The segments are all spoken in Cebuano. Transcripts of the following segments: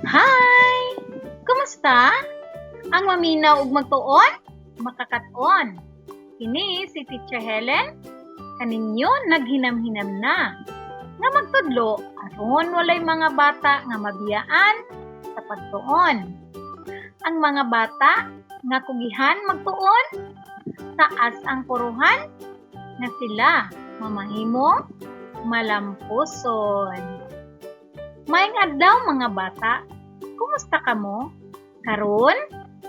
Hi! Kumusta? Ang maminaw ug magtuon, makakat-on. Kini si Teacher Helen, kaninyo naghinam-hinam na nga magtudlo aron walay mga bata nga mabiyaan sa pagtuon. Ang mga bata nga kugihan magtuon, taas ang puruhan nga sila mamahimo malampuson. Maayong adlaw, mga bata, kumusta kamo? Karon,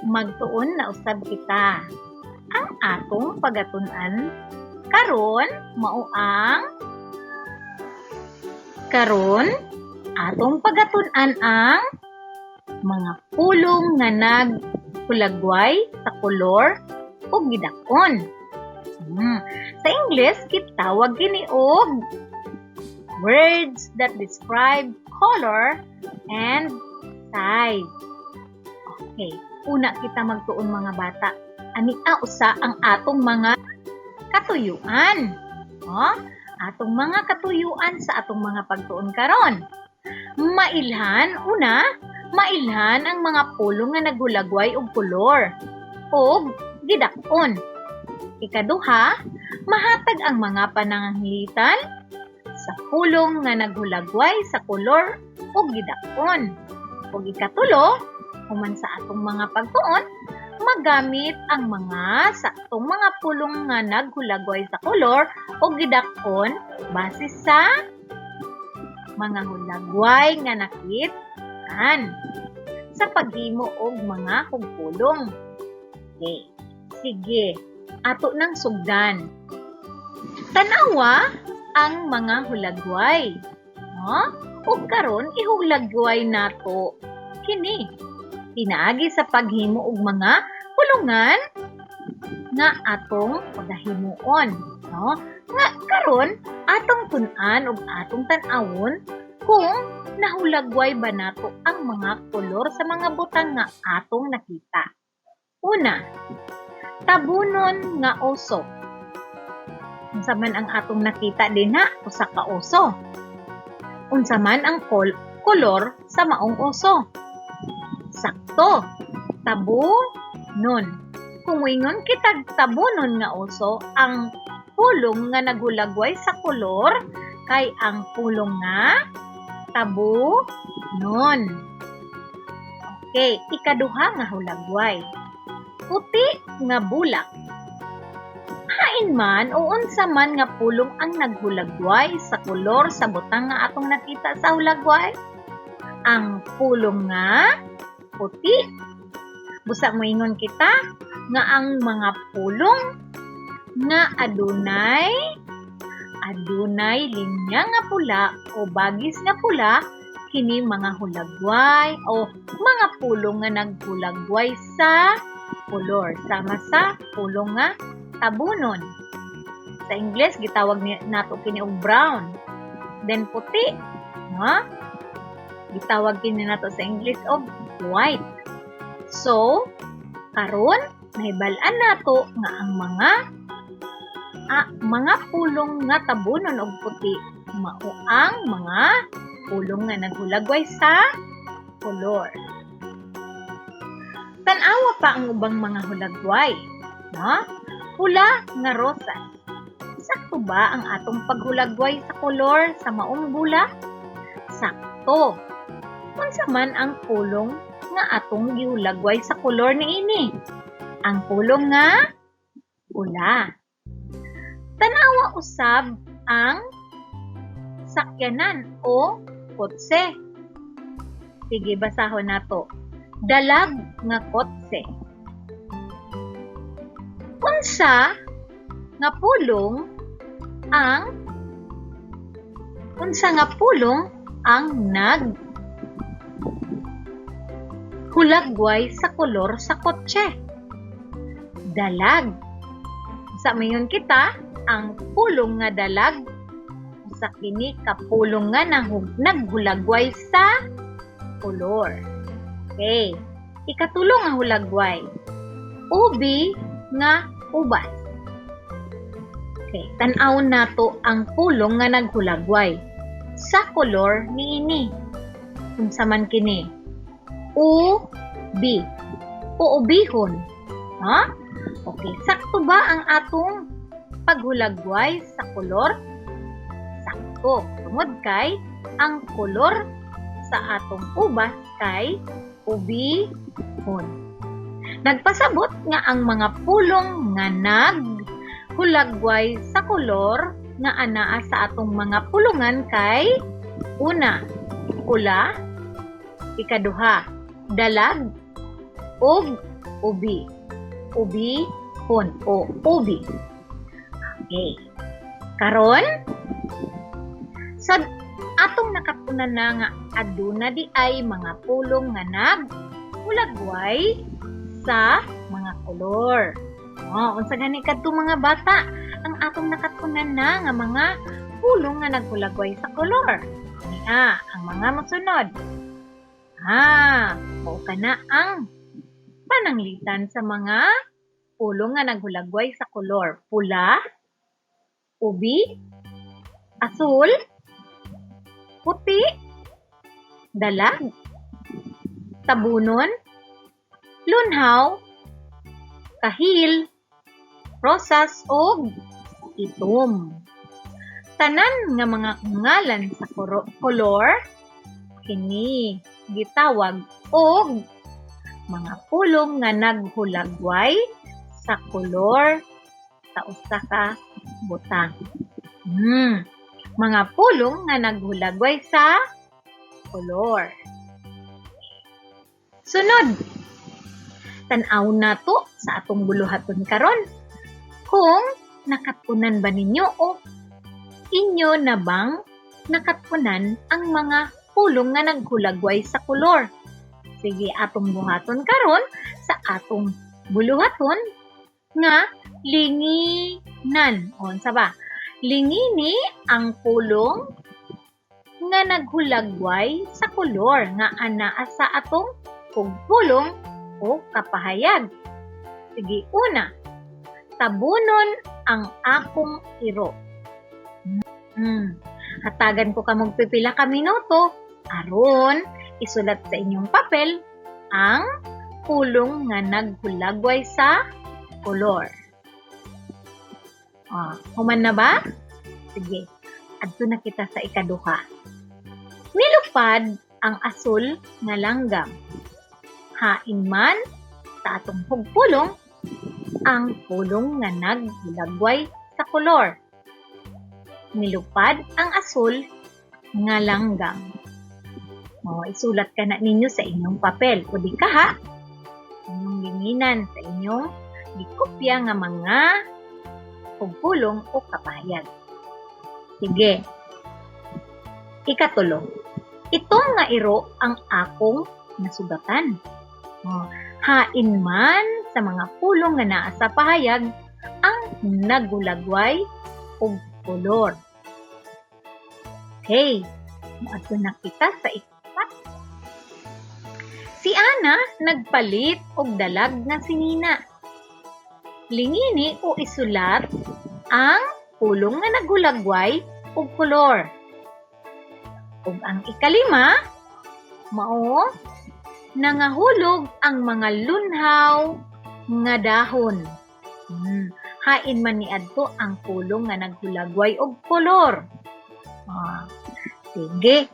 magtuon na usab kita. Ang atong pagatun-an karon mao ang karon atong pagatun-an ang mga pulong nga naghulagway sa kolor ug gidak-on. Sa English, gitawag kini og words that describe color and size. Okay, una kita magtuon, mga bata. Ania usa ang atong mga katuyuan. Oh, atong mga katuyuan sa atong mga pagtuon karon. Mailhan, una, mailhan ang mga pulong nga naghulagway og kolor ug gidak-on. Ikaduha, mahatag ang mga pananghilitan sa pulong nga naghulagway sa kolor ug gidak-on. Ug ikatulo, human sa atong mga pagtuon, magamit ang mga sa atong mga pulong nga naghulagway sa kolor o gidak-on base sa mga hulagway nga nakit-an sa paghimo og mga hugpulong. Okay. Sige, ato nang sugdan. Tanawa ang mga hulagway. No? Ug karon ihulagway nato kini pinaagi sa paghimo og mga pulungan nga atong pagahimuon, no? Nga karon atong tun-an ug atong tan-awon kung nahulagway ba nato ang mga kolor sa mga butang nga atong nakita. Una, tabunon nga oso. Unsa man ang atong nakita dinha? Usa ka oso. Unsa man ang kolor sa maong oso? Sakto, tabunon. Kung moingon kitag tabunon nga oso, ang pulong nga naghulagway sa kolor kay ang pulong nga tabunon. Okay, ikaduha nga hulagway. Puti nga bulak. Hain man o unsa man nga pulong ang naghulagway sa kolor sa butang nga atong nakita sa hulagway? Ang pulong nga puti. Busa moingon kita nga ang mga pulong nga adunay linya nga pula o bagis nga pula, kini mga hulagway o mga pulong nga naghulagway sa kolor, sama sa pulong nga tabunon. Sa English, gitawag ni nato kini og brown. Then puti, ha? Gitawag kini nato sa English og white. So, karon nahibal-an nato nga ang mga pulong nga tabunon og puti mao ang mga pulong nga naghulagway sa kolor. Tan-awa pa ang ubang mga hulagway, no? Pula nga rosas. Sakto ba ang atong paghulagway sa kolor sa maong bulak? Sakto. Unsa man ang pulong nga atong gihulagway sa kolor niini? Ang pulong nga pula. Tan-awa usab ang sakyanan o kotse. Sige, basahon nato. Dalag nga kotse. Unsa nga pulong ang nag hulagway sa kolor sa kotse? Dalag. Sa mayon kita, ang pulong nga dalag sa kini ka pulong nga naghulagway sa kolor. Okay. Ikatulo nga hulagway. Ubi nga ubas. Okay, tan-awon nato ang pulong nga naghulagway sa kolor niini. Unsa man kini? Ubi. Uubihon. Ha? Okay, sakto ba ang atong paghulagway sa kolor? Sakto. Tungod kay ang kolor sa atong ubas kay ubihon. Nagpasabot nga ang mga pulong nga naghulagway sa kolor nga anaa sa atong mga pulungan kay: una, pula; ikaduha, dalag; ug ubi. Ubi hon o ubi. Okay. Karon sa atong nakatunan na nga aduna di ay mga pulong nga naghulagway sa mga kolor. Oh, unsa gani kadto, mga bata, ang atong nakatunan na nga mga pulong nga naghulagway sa kolor? Niya ang mga mosunod. Ah, mao kana ang pananglitan sa mga pulong nga naghulagway sa kolor. Pula, ubi, asul, puti, dalag, tabunon, lunhaw, kahil, rosas ug itom. Tanan nga mga ngalan sa kolor kini gitawag og mga pulong nga naghulagway sa kolor sa usa ka butang. Mga pulong nga naghulagway sa kolor. Sunod, tan-aw nato sa atong buluhaton karon kung nakatunan ba ninyo o inyo na bang nakatunan ang mga pulong nga naghulagway sa kolor. Sige, atong buhaton karon sa atong buluhaton nga linginan. O, unsa ba? Lingini ang pulong nga naghulagway sa kolor nga anaa sa atong pulong o kapahayag. Sige, una, tabunon ang akong iro. Hatagan ko kamong pipila ka minuto aron isulat sa inyong papel ang pulong nga naghulagway sa kolor. Ah, human na ba? Sige, adto na kita sa ikaduha. Nilupad ang asul nga langgam. Hain man sa atong hugpulong ang pulong nga naghulagway sa kolor. Nilupad ang asul nga langgam. O, isulat ka na ninyo sa inyong papel. O di kaha, inyong linginan sa inyong gikopya nga mga hugpulong o kapahayag. Sige. Ikatulo. Ito nga iro ang akong nasugatan. O, hain man sa mga pulong nga naa sa pahayag ang nagulagway og kolor. Okay, moadto na kita sa ikaupat. Si Ana nagpalit og dalag nga sinina. Lingini o isulat ang pulong nga naghulagway og kolor. Ug ang ikalima, mao nangahulog ang mga lunhaw nga dahon. Hain man niadto ang pulong nga naghulagway og kolor. Ah, sige.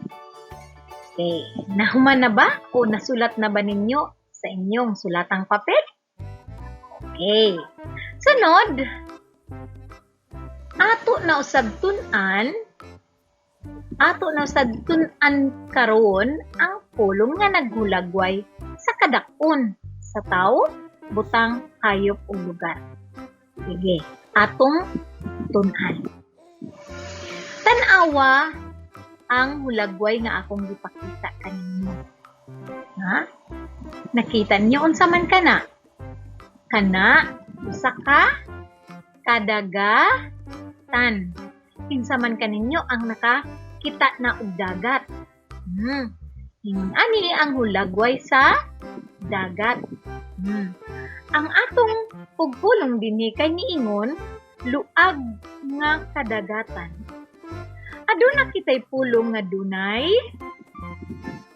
Okay. Nahuman na ba o nasulat na ba ninyo sa inyong sulatang papel? Okay. Sunod, ato na usab tun-an karon ang pulong nga naghulagway sa kadak-on sa tawo, butang, hayop ug lugar. Sige, atong tun-an. Tan-awa ang hulagway nga akong gipakita kaninyo. Ha? Nakita niyo unsa man kana? Kana usa ka kadagatan. Kinsa man kaninyo ang nakakita na og dagat? Ingon ani ang hulagway sa dagat. Ang atong pugpulong dinhi kay niingon luag nga kadagatan. Aduna kitay pulong nga dunay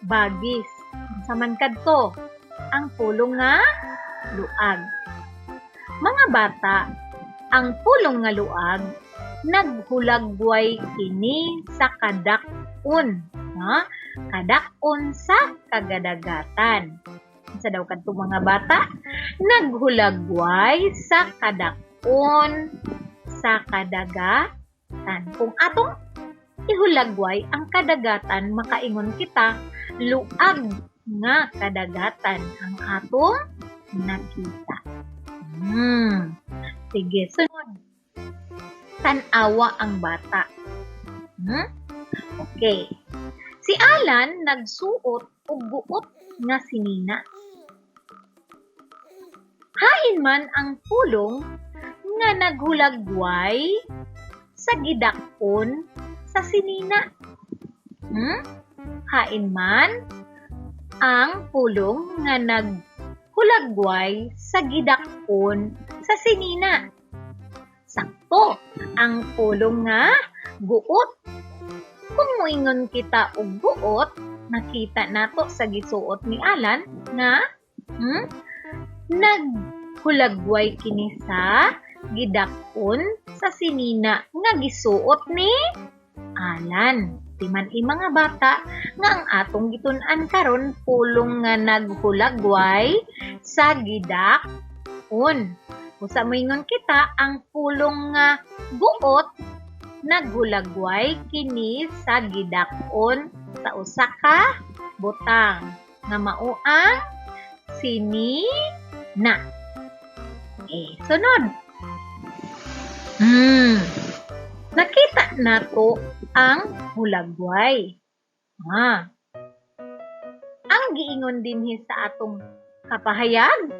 bagis. Unsa man kadto? Ang pulong nga luag. Mga bata, ang pulong nga luag naghulagway kini sa kadak-on, ha? Kadak-on sa kagadagatan. Unsa daw kadto, mga bata? Naghulagway sa kadak-on sa kadagatan. Kung atong ihulagway ang kadagatan, makaingon kita luag nga kadagatan ang atong nakita. Sige, sunod. Tan-awa ang bata. Okay. Si Alan nagsuot og guot nga sinina. Hain man ang pulong nga naghulagway sa gidak-on sa sinina? Hain man ang pulong nga naghulagway sa gidak-on sa sinina? Sakto, ang pulong nga guot. Kung moingon kita og guot, nakita nato sa gisuot ni Alan nga naghulagway kini sa gidak-on sa sinina nga gisuot ni Alan. Di man i, mga bata, nga ang atong gitun-an karon pulong nga naghulagway sa gidak-on. Usa moingon kita ang pulong nga guot, naghulagway kini sa gidak-on sa usa ka butang nga mao ang sinina. Okay, sunod. Nakita nato ang hulagway. Ang giingon dinhi sa atong kapahayag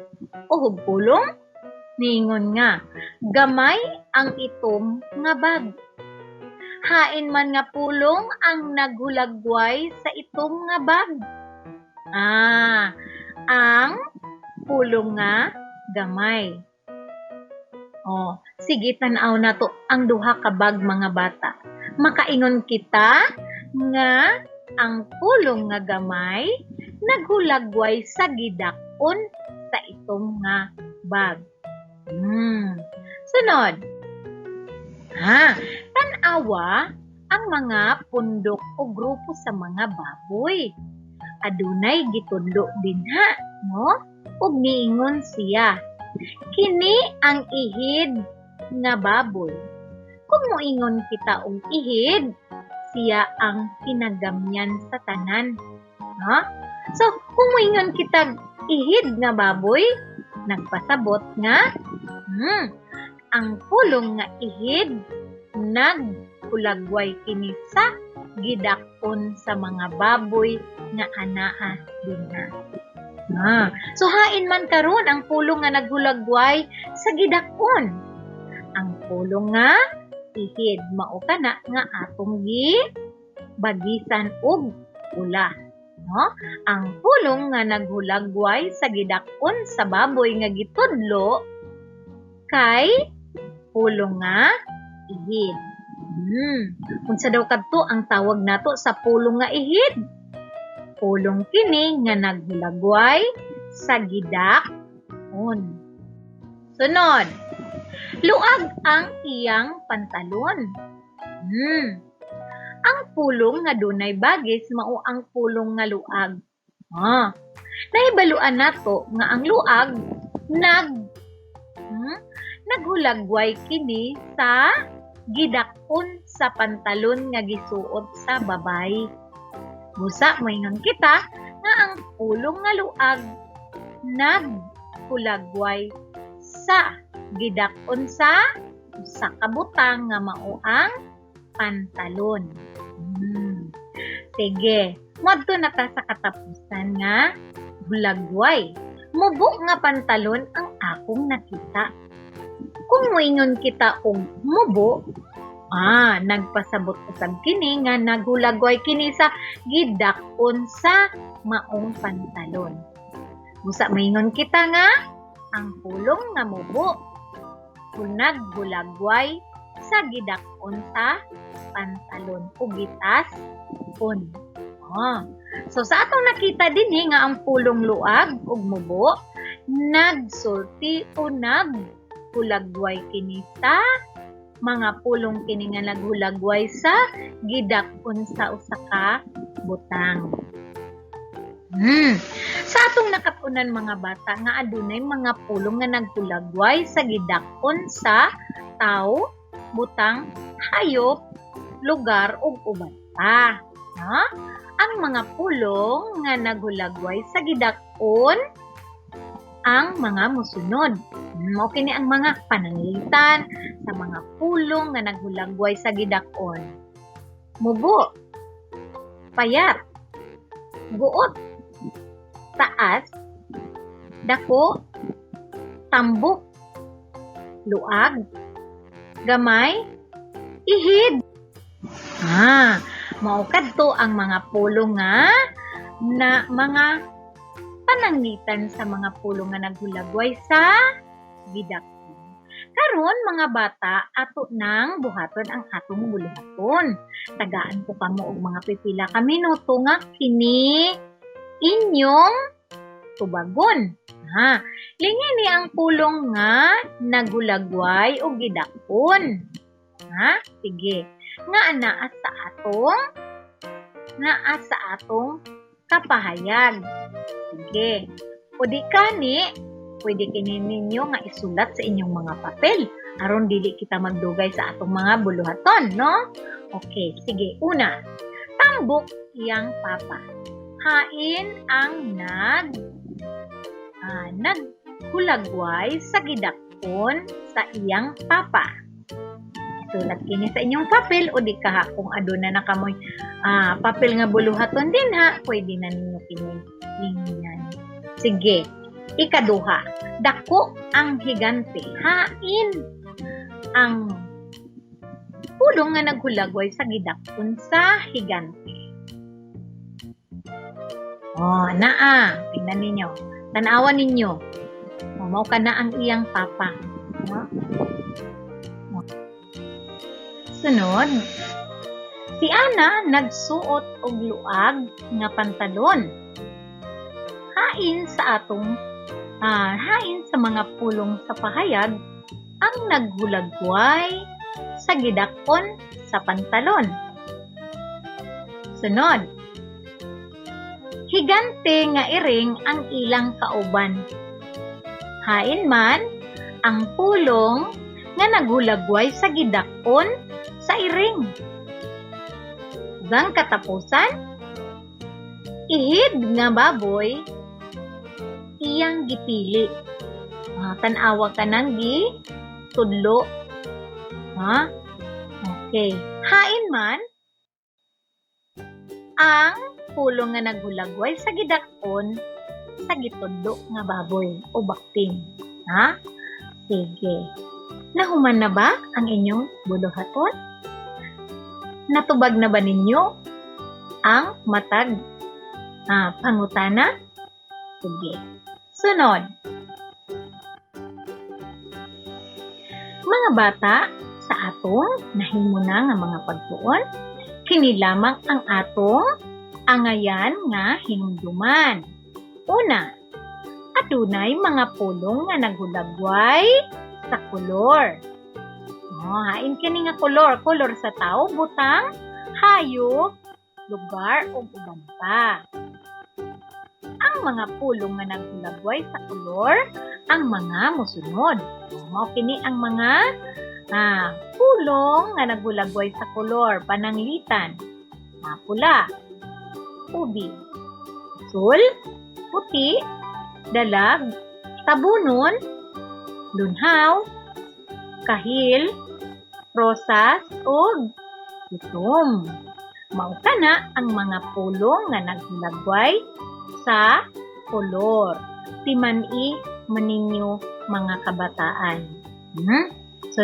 o pulong, niingon nga gamay ang itom nga bag. Hain man nga pulong ang naghulagway sa itom nga bag? Ang pulong nga gamay. Oh, sige, tan-aw nato ang duha ka bag, mga bata. Makaingon kita nga ang pulong nga gamay naghulagway sa gidak-on sa itom nga bag. Sunod. Tan-awa ang mga pundok o grupo sa mga baboy. Adunay gitudlo dinha, no? Ug niingon siya, "Kini ang ihid nga baboy." Kung moingon kita og ihid, siya ang kinagamyan sa tanan. No? So, kung moingon kita ihid nga baboy, nagpasabot nga ang pulong nga ihid naghulagway kini sa gidak-on sa mga baboy nga anaa dinha. So hain man karon ang pulong nga naghulagway sa gidak-on? Ang pulong nga ihid, mao kana nga atong gi bagisan og pula. No? Ang pulong nga naghulagway sa gidak-on sa baboy nga gitudlo kay pulong nga ihid. Unsa daw kadto ang tawag nato sa pulong nga ihid? Pulong kini nga naghulagway sa gidak-on. Sunod. Luag ang iyang pantalon. Ang pulong nga dunay bagis mao ang pulong nga luag. Nahibaluan nato nga ang luag naghulagway kini sa gidak-on sa pantalon nga gisuot sa babay. Busa moingon kita nga ang pulong nga luag naghulagway sa gidak-on sa usa ka butang nga mao ang pantalon. Sige, moadto na ta sa katapusan nga hulagway. Mubo nga pantalon ang akong nakita. Kung moingon kita og mubo, nagpasabot usab kini nga naghulagway kini sa gidak-on sa maong pantalon. Busa moingon kita nga ang pulong nga mubo naghulagway sa gidak-on sa pantalon o gitas-on. Oh. So sa atong nakita dinhi nga ang pulong luag ug mubo nagsulti o naghulagway kini sa mga pulong kini nga naghulagway sa gidak-on sa usa ka butang. Sa atong nakat-unan, mga bata, nga adunay mga pulong nga naghulagway sa gidak-on sa tao, butang, hayop, lugar ug uban pa. No? Ang mga pulong nga naghulagway sa gidak-on ang mga musunod. Mao kini ang mga pananglitan sa mga pulong nga naghulagway sa gidak-on. Mubo, payat, guot, taas, dako, tambok, luag, gamay, ihid. Mao kadto ang mga pulong nga na mga pananglitan sa mga pulong nga naghulagway sa gidak-on. Karon, mga bata, ato nang buhaton ang atong buluhaton. Tagaan ko kamo og mga pipila ka minuto nga kini inyong tubagon. Ha, lingini ang pulong nga naghulagway og gidak-on. Ha, sige. Nga naa sa atong kapahayag. Sige. O di kani, pwede kini ninyo nga isulat sa inyong mga papel aron dili kita magdugay sa atong mga buluhaton, no? Okay, sige. Una, tambok iyang papa. Hain ang naghulagway sa gidakon sa iyang papa. Isulat kini sa inyong papel o di kaha kung aduna na kamoy papel nga buluhaton din ha, pwede na ninyo kini lingnan. Sige. Ikaduha, dako ang higante. Hain ang pulong nga naghulagway sa gidakon sa higante. Oh, naa, tingnan ninyo. Tan-awan ninyo. Oh, mao kana ang iyang papa. No? Oh. Sunod, si Ana nagsuot og luag nga pantalon. Hain sa mga pulong sa pahayag ang naghulagway sa gidakon sa pantalon. Sunod, higante nga iring ang ilang kauban. Hain man ang pulong nga naghulagway sa gidakon sa iring. Ug ang katapusan, ihid nga baboy iyang gipili. Tan-awa ka nang gi tudlo. Ha? Okay. Hain man ang pulong nga naghulagway sa gidakon sa gitudlo nga baboy o bakting. Ha? Sige. Nahuman na ba ang inyong buluhaton? Natubag na ba ninyo ang matag pangutana? Sige. Sunod. Mga bata, sa atong nahimo na nga mga pagtuon, kini lamang ang atong angayan nga hinumduman. Una, adunay mga pulong nga naghulagway sa kolor. Oh, hain kini nga kolor, kolor sa tao, butang, hayop, lugar ug uban pa. Ang mga pulong nga naghulagway sa kolor ang mga mosunod. Mao kini ang mga pulong nga naghulagway sa kolor, pananglitan. Pula, ubi, asul, puti, dalag, tabunon, lunhaw, kahil, rosas, ug itom. Mao kana ang mga pulong nga naghulagway sa kolor. Timan-i man ninyo, mga kabataan. So,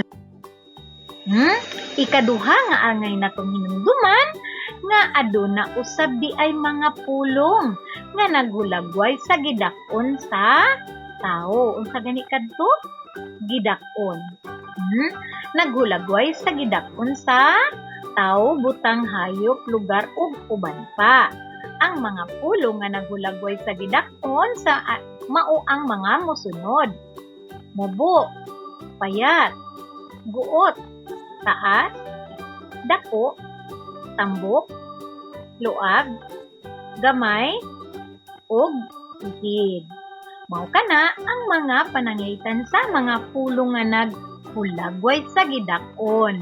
Ikaduha nga angay natong hinumduman nga aduna usab di ay mga pulong nga naghulagway sa gidak-on sa tao. Unsa gani kadto? Gidak-on. Naghulagway sa gidak-on sa tao, butang, hayop, lugar ug uban pa. Ang mga pulong nga naghulagway sa gidak-on sa mao ang mga mosunod: mubo, payat, guot, taas, dako, tambok, luag, gamay, ug ihid. Mao kana ang mga pananglitan sa mga pulong nga naghulagway sa gidak-on.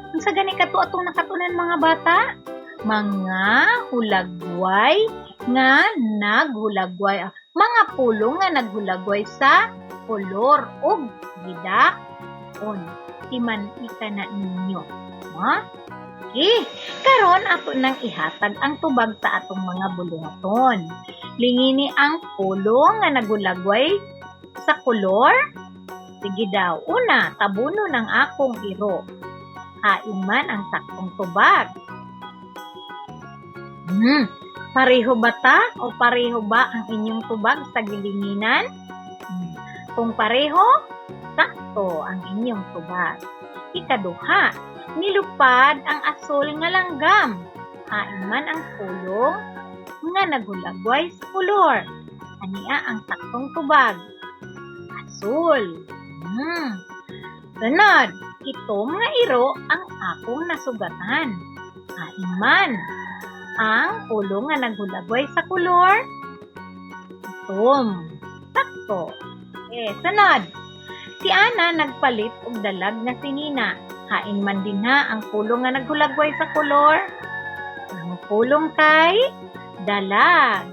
Unsa gani kato atong nakatunan, mga bata? Mga hulagway nga naghulagway. Mga pulong nga naghulagway sa kolor ug gidak-on. Timan-i kana ninyo. Ha? Okay. Karon ato nang ihatag ang tubag sa atong mga buluhaton. Lingini ang pulong nga naghulagway sa kolor. Sige daw. Una, tabunon ang akong iro. Hain man ang saktong tubag? Pareho ba ta o pareho ba ang inyong tubag sa gilinginan? Kung pareho, sakto ang inyong tubag. Ikaduha, nilupad ang asul nga langgam. Hain man ang pulong nga naghulagway sa kolor? Ania ang saktong tubag? Asul. Sunod, itom nga iro ang akong nasugatan. Hain man ang pulong nga naghulagway sa kolor? Itom. Sakto. Eh, sunod. Si Ana nagpalit og dalag nga sinina. Hain man dinha ang pulong nga naghulagway sa kolor? Ang pulong kay dalag.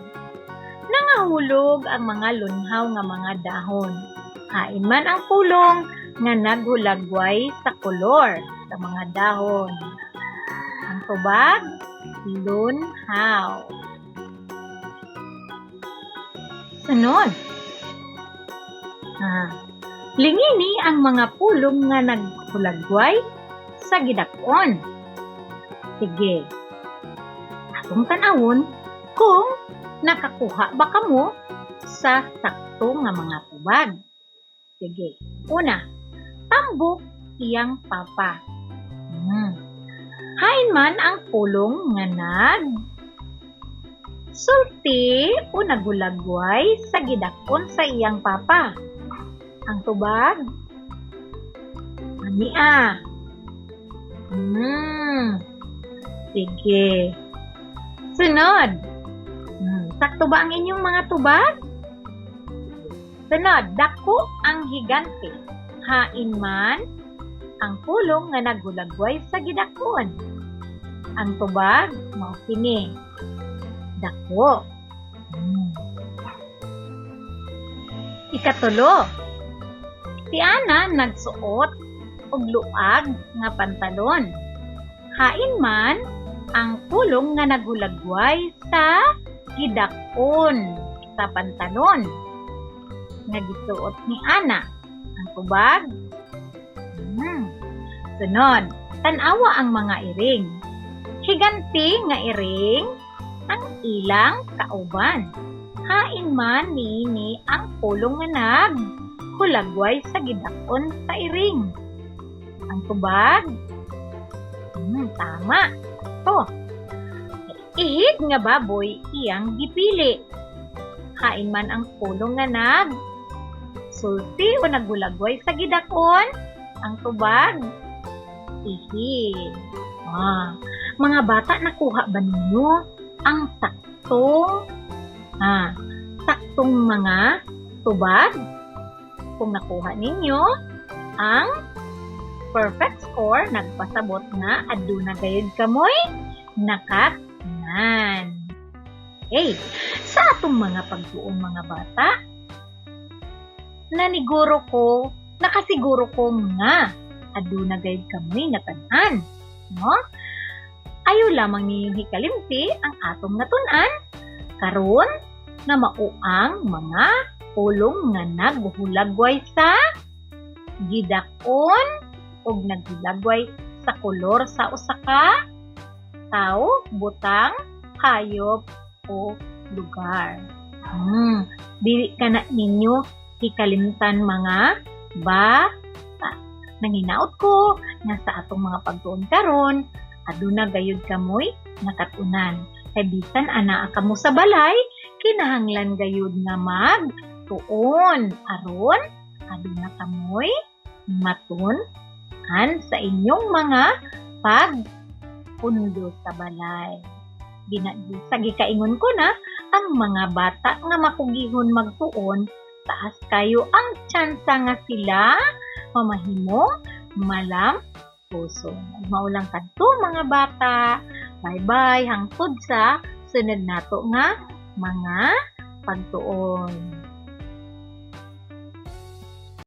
Nangahulog ang mga lunhaw nga mga dahon. Hain man ang pulong nga naghulagway sa kolor sa mga dahon? Ang tubag, lunhaw. Sunod. Lingini ang mga pulong nga naghulagway sa gidak-on. Sige. Atong tan-awon kung nakakuha ba kamo sa sakto nga mga tubag. Sige. Una, tambok iyang papa. Hain man ang pulong nga nag sulti o nagulagway sa gidak-on sa iyang papa? Ang tubag? Ania. Sige. Sunod. Sakto ba ang inyong mga tubag? Sunod, dako ang higante. Hain man ang pulong nga naghulagway sa gidakon? Ang tubag, mao kini. Dako. Ikatulo, si Ana nagsuot og luag nga pantalon. Hain man ang pulong nga naghulagway sa gidakon sa pantalon nga gisuot ni Ana? Ang tubag? Sunod, tan-awa ang mga iring. Higanti nga iring ang ilang kauban. Hain man niini ang pulong nga nag hulagway sa gidakon sa iring? Ang tubag? Tama. To. Ihid nga baboy iyang gipili. Hain man ang pulong nga nag sulti o naghulagway sa gidakon? Ang tubag? Ihid. Mga bata, nakuha ba ninyo ang saktong mga tubag? Kung nakuha ninyo ang perfect score, nagpasabot nga aduna gayud kamoy nakat-an. Okay, sa atong mga pagtuon, mga bata, nakasiguro ko nga aduna gayud kamoy natan-an, no? Ayaw lamang ninyong hikalimti ang atong natun-an karon nga mao ang mga pulong nga naghulagway sa gidak-on ug naghulagway sa kolor sa usa ka tawo, butang, hayop o lugar. Dili kana ninyo hikalimtan, mga bata. Nanginaot ko nga sa atong mga pagtuon karon, aduna gayud kamoy nakatunan. Kay bisan anaa kamo sa balay, kinahanglan gayud nga magtuon aron aduna kamoy matun-an sa inyong mga pagpundo sa balay. Gina, sa gikaingon ko na, ang mga bata nga makugihon magtuon, taas kayo ang tsansa nga sila mamahimong malampuson. Mao lang kadto, mga bata. Bye-bye hangtod sa sunod nato nga mga pagtuon.